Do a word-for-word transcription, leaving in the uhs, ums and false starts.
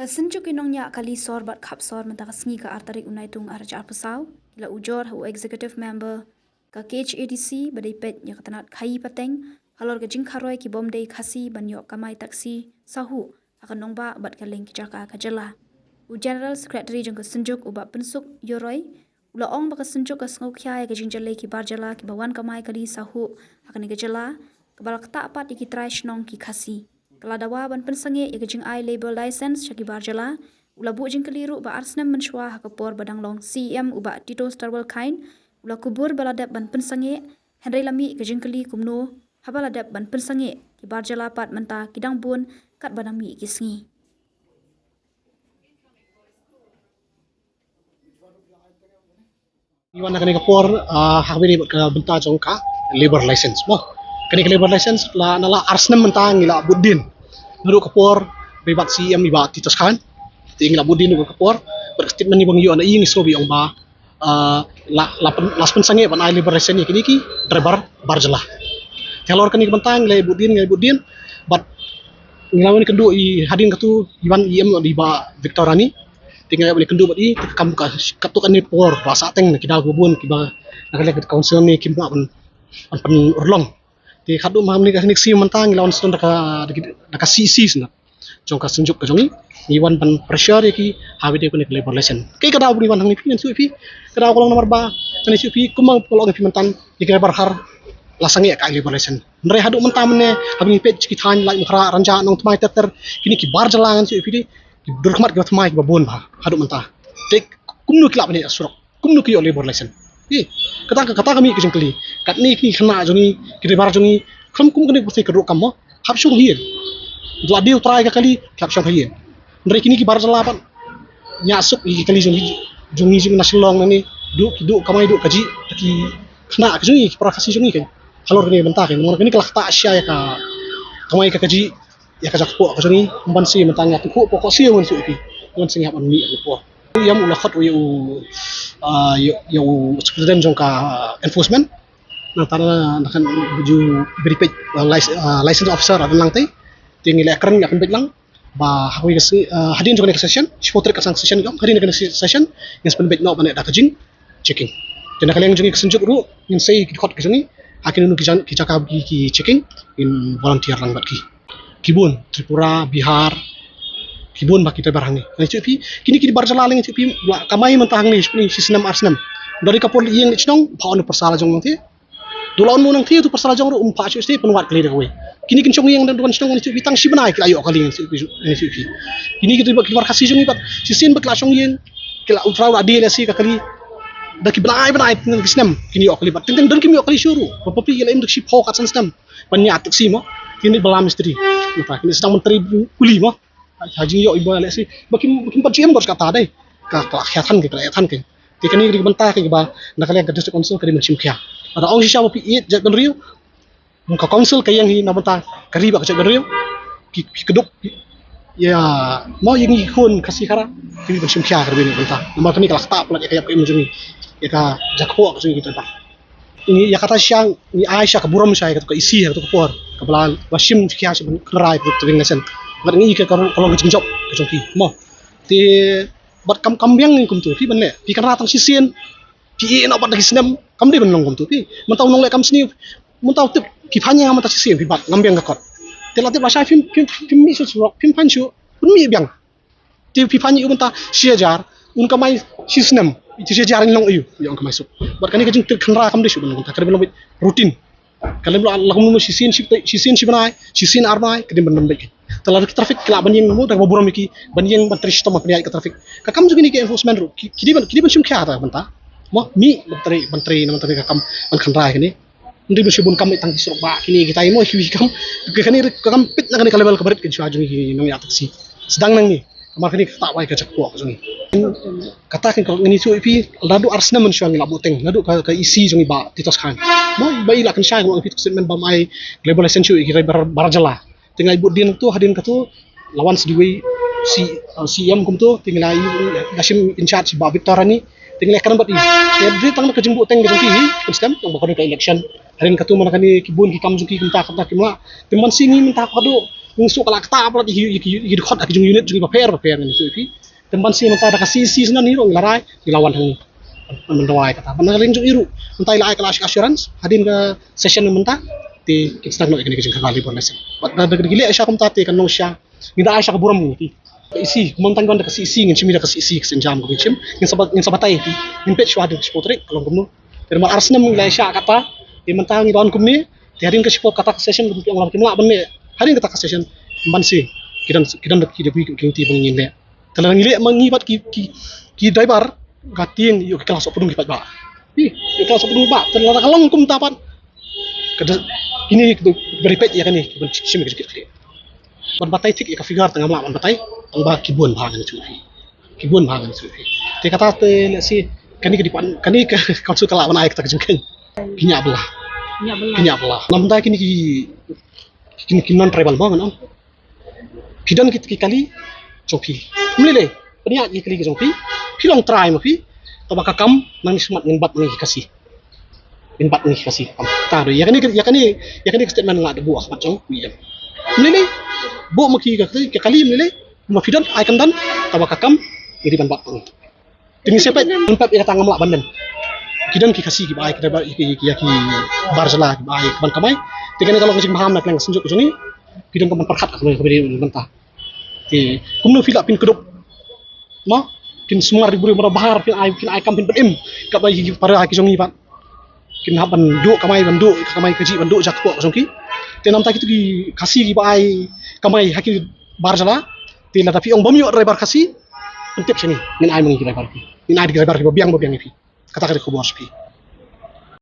Ka Synjuk ki Nongñiah Kali Sor bad Khap Sor mynta ka sngi ka ar tarik u Naitung ar hajar arphew saw ki la ujor ha u Executive Member ka K H A D C ba dei peit ïa ka tnat khaii pateng halor ka jingkharoi ki bym dei Khasi ban ïoh kamai taksi sahuh ha ka nongbah bad kylleng ki jaka ka jylla. U General Secretary jong ka Synjuk u Bah Pynsuk Ïoroi u la ong ba ka Synjuk ka sngewkhia ïa ka jingjyllei ki bar jylla kiba wan kamai kali sahuh ha kane ka jylla kaba la ktah pat ïa ki trai shnong ki Khasi. Ka la dawa ban pynsangeh ïa ka jingai labour license sha ki bar jylla. U la buh jingkylli ruh ba ar snem mynshuwa ha ka por ba dang long C E M u Bah Tito Starwell Chyne u la kubur ba la dep ban pynsangeh, hynrei la mih ka jingkylli kumno haba la dep ban pynsangeh, ki bar jylla pat mynta ki dang bun katba dang mih ki sngi. Ngi wan ha kane ka por, ah, ha kane ka bynta jong ka labour license mo. Kane ka labour license la na la ar snem mynta ngi la bud dien. Naduh ka por ba i Bah C E M i Bah Tito Chyne. Te ngi la bud dien naduh ka por. Bad ka statement ba ngi ïoh na i ngi sngew ba i ong ba, ah, la la pyn- la pynsangeh ban ai labour license ïa kine ki driver bar jylla. Te halor kane ka bynta ngi la bud dien, ngi la bud dien. Bad ngi la wan kynduh i hadien katu i wan i em i Bah Victor Rani. Te ngi la wan kynduh bad i te ka kam ka katto katne por ba sah teng na ki daw kiba bun kiba na ka liang ka council ne kim lah ban ban pynurlong. Te haduh ma mynne ka kane ka sngi mynta ngi la wan sdang da ka da ka C E C sna jong ka Synjuk ka jong i. Ngi wan ban pressure ïa ki ha ba dei kane ka labour license. Kaei ka daw ba ngi wan hangne phi ngan shu ïa phi, ka daw ka long namar ba ngan shu ïa phi kumba ka long ïa phi mynta ïa ka bar har la sangeh ka labour license. Hynrei haduh mynta mynne haba ngi peit ki thaiñ Laitumkhrah, Rynjah, Nongthymmai ter ter kine ki bar jylla ngan shu ïa phi dei ki dur khmat kiba thymmai kiba bun bha haduh mynta. Te kumno ki lah ban ïa surok, kumno ki ïoh labour license. Ï, kata ka kata ka mih ka jingkylli. Katne ki khynnah jong ngi, ki driver jong ngi, kham kum kane ka pyrthei ka ruh kam mo. Hap shong ha ïing. La dei u trai ka kali, hap shong ha ïing. Hynrei kine ki bar jylla pat ñiah suk ïa ki kali jong ngi, jong ngi jong na Shillong nangne, duh ki duh kamai duh kajih, ki khynnah ka jong ngi, ki para Khasi jong ngi ka. Halor kane ka bynta ka, namar kane ka la ktah shisha ïa ka kamai ka kajih, ïa ka jakpoh ka jong ngi, ban shu mynta ngi ïa ka poh ka shu ngan shu ïa phi, ngan shu ngi hap ban mih ïa ka poh. Ïa u la khot ïa u, ah, ïa, ïa u superintendent jong ka enforcement. Nangta na kan ju beri peit, ah, lic- ah, license officer ada lang te. Te ngi la kren ïa kan peit lang. Ba ha kawei ka sngi, ah, hadien jong kane ka session, shiphew tarik ka session jong, hadien kane ka session, ngin sa pynbeit noh ban ïa da ka jing checking. Te na ka liang jong ngi ka Synjuk ruh ngin sei ki dkhot ka jong ngi ha kino kino ki jaka ki, ki checking, ngin volunteer lang bad ki. Ki bun Tripura, Bihar, ki bun ba ki driver hangne. Ngan shu ïa phi, kine ki bar jylla ngan shu ïa phi la kamai mynta hangne shi snem ar snem. Dari ka por ïing shnong pha on parsala jong nangte. Dula on mo nangte tu parsala jong ruh um pha shu ste pynwad kali da kawei. Kine kin shong ïing da dukan shnong ngan shu ïa phi tang shi bnai ki la ïoh kali ngan shu ïa phi, ngan shu ïa phi. Kine ki driver ki bar Khasi jong ngi pat shisien ba ki la shong ïing ki la u trai u la die lehse ka kali. Da ki bnai bnai ki snem kin ïoh kali bad teng teng don kim ïoh kali shuh ruh. Ba phi ki la im da shiphew kat san snem ban ñiah taksi mo. Kine ba la mistri. Nata kine sdang ban trei kuli mo. Ha jingïoh iba lehse ba kim kim pat ju im bor kata dei. Ka ka khia than ki ka than ki. Te kane ka dei ka bynta kiba na ka liang ka District Council ka dei ban shim khia. Lada ong shisha ba phi ïeit jaitbynriew, ka council ka ïeng hi na bynta ka ri bad ka jaitbynriew. Ki ki kduk ïa mo ïa ngi khun Khasi Khara ki dei ban shim khia ka dei na bynta. Namar kane ka la ktah palat ïa ka ïap ka im jong ngi, ïa ka jakpoh ka jong ngi kita. Ngi ïa kata shisha ngi ai shisha ka burom shisha ïa kata ka isi ïa kata ka por kaba la ba shim khia shisha ban kynrai ka driving license. Bad ngi ka ka long ka jingjop ka jong ki mo. Te bad kam kam biang ngi kumto phi ban leh phi kynra tang shisien. Phi ïeh noh bad da ki snem kam dei ban long kumto phi. Mynta u nongleh kam sniew mynta u tip ki phan ïa nga mynta shisien phi bad ngam biang ka kot. Te la tip lashai phim phim phim mih shuh surok phim phan shuh phin mih biang. Te phi phan ïa u mynta shi hajar un kamai shi snem, shi hajar in long ïa u, ïa un kamai suk. Bad kane ka jingtrei kynra kam dei shuh ban long kumta, ka dei ban long beit routine. Ka dei ban long la kum shisien shi shisien shi bnai, shisien ar bnai, ka dei ban long beit. Te la ki traffic ki lah ban ïeng mo da kaba burom ïa ki ban ïeng ban trei shitom ban pynïaid ka traffic. Ka kam jong kine ki enforcement ruh ki ki dei ban ki dei ban shim khia ta mynta. Mo mih ban trei ban trei na mynta ka kam ban kynra ïa kine. Ym dei ban shu bun kam tang ki surok ba kine kita mo ki kam. Ka kane ka kam peit na kane ka level kaba rit kan shuwa jong ki nongïaid taxi. Sdang nangne namar kane ka ktah wai ka jakpoh ka jong ngi. Kata kan ka ngin shu ïa phi naduh ar snem mynshuwa ngi la buh teng naduh ka ka isi jong ngi Bah Titos Chyne. Mo ba i la kynshai ka ong phi statement ba mai global license shu ïa ki bar bar jylla. Te ngi la buh dien tu hadien katu la wan sdang wei C, uh, C M kumtu te ngi la i da shim in charge Bah Victor Rani te ngi la kren bad i. Te dei tang ka jingbuh teng ka jong ki hi kan stem tang ba ka dei ka election. Hadien katu mana kane ki bun ki kam jong ki kumta kumta kim lah. Te man si ngi mynta ka dei Ngi shu ka la kata palat ïa ki, ïa ki, ïa ki dkhot ha ki jong unit jong ngi bapher bapher ngi shu ïa phi. Te ban sien mynta da ka C E C shen ngi ruh ngi la rai, ngi la wan hangne. Ban, ban duwai kata. Ban na ka liang jong i ruh mynta i la ai ka la assurance hadien ka session mynta. Te kin start noh ïa kane ka jingkyrkhu labor license. Bad da, da, da ki leh sha kumta te kan long sha, ngi da ai sha ka burom ngi. Ka C E C, kumta ngi wan da ka C E C, ngin shim da ka C E C ka sienjam ka ngin shim. Ngin sa ba, ngin sa batai te ngin peit shuwa hadien ka shiphew tarik ka long kumno. Te namar ar snem ngi la ai sha kata, te mynta ngi da wan kumne. Te hadien ka shiphew kata ka session, ki ong la kim lah ban leh hadien kata ka session. Ban sien ki don, ki don ki da ki, ki, ki lynti ba ngin leh. Te lada ngi leh ma ngi bad ki, ki, ki driver, ka tieng ïoh ki kylla sohpdung ki paidbah. Ïoh ki kylla sohpdung ba te lada ka long kumta pat, ka da, kine ki da bari peit ïa kane, ki ban shim ïa ka jingkit khlieh. Ban batai thik ïa ka figure te ngam lah ban batai, tang ba ki bun bha ngan shu phi. Ki bun bha ngan shu phi. Te kata te lehse kane ka department, kane ka council ka lah ban ai kata ka jingkheiñ. Ki ñiah bylla. Ñiah bylla. Ki ñiah bylla. Namar kine ki, ki, ki non tribal mo ngan ong. Phi don ki, ki kali jong phi. Ym lei lei. Pynïaid ki kali ki jong phi. Phi long trai ma phi. Tangba ka kam nangne shakhmat ngin bat ma ngi ki Khasi. Ngin bat ma ngi ki Khasi. Kam. Ta do. Ïa kane, ïa kane, ïa kane ka statement nga da buh ha khmat jong u E M. Ym lei lei. Buh ma ki ka, ka kali ym lei lei. Ma phi don ai kan don. Tangba ka kam ngi dei ban bat ma ngi. Te ngin sa peit, ngin peit ïa kata ngam lah ban nen. Ki don ki Khasi kiba ai, kiba ai ki, ki, ki, ki bar jylla kiba ai ban kamai. Te kane ka long ka jingbaham na ka liang ka synjuk jong ngi. Ki don ka ban pyrkhat ka ban, ka ban mynta. Te kumno phi lah phin kdup. Mo, phin sumar di buri mara bahar phin ai, phin ai kam phin pynïm. Kaba ki para ki jong ngi pat. Kin hap ban duh kamai, ban duh kamai kajih, ban duh jakpoh ka jong ki. Te namta kitu ki Khasi kiba ai kamai ha ki bar jylla. Te lada phi ong bym ïoh driver Khasi, pyntip sha ngi, ngin ai ma ngi ki driver phi. Ngin ai ki driver kiba biang ba biang ïa phi. Kata ka dei ka khubor sha phi.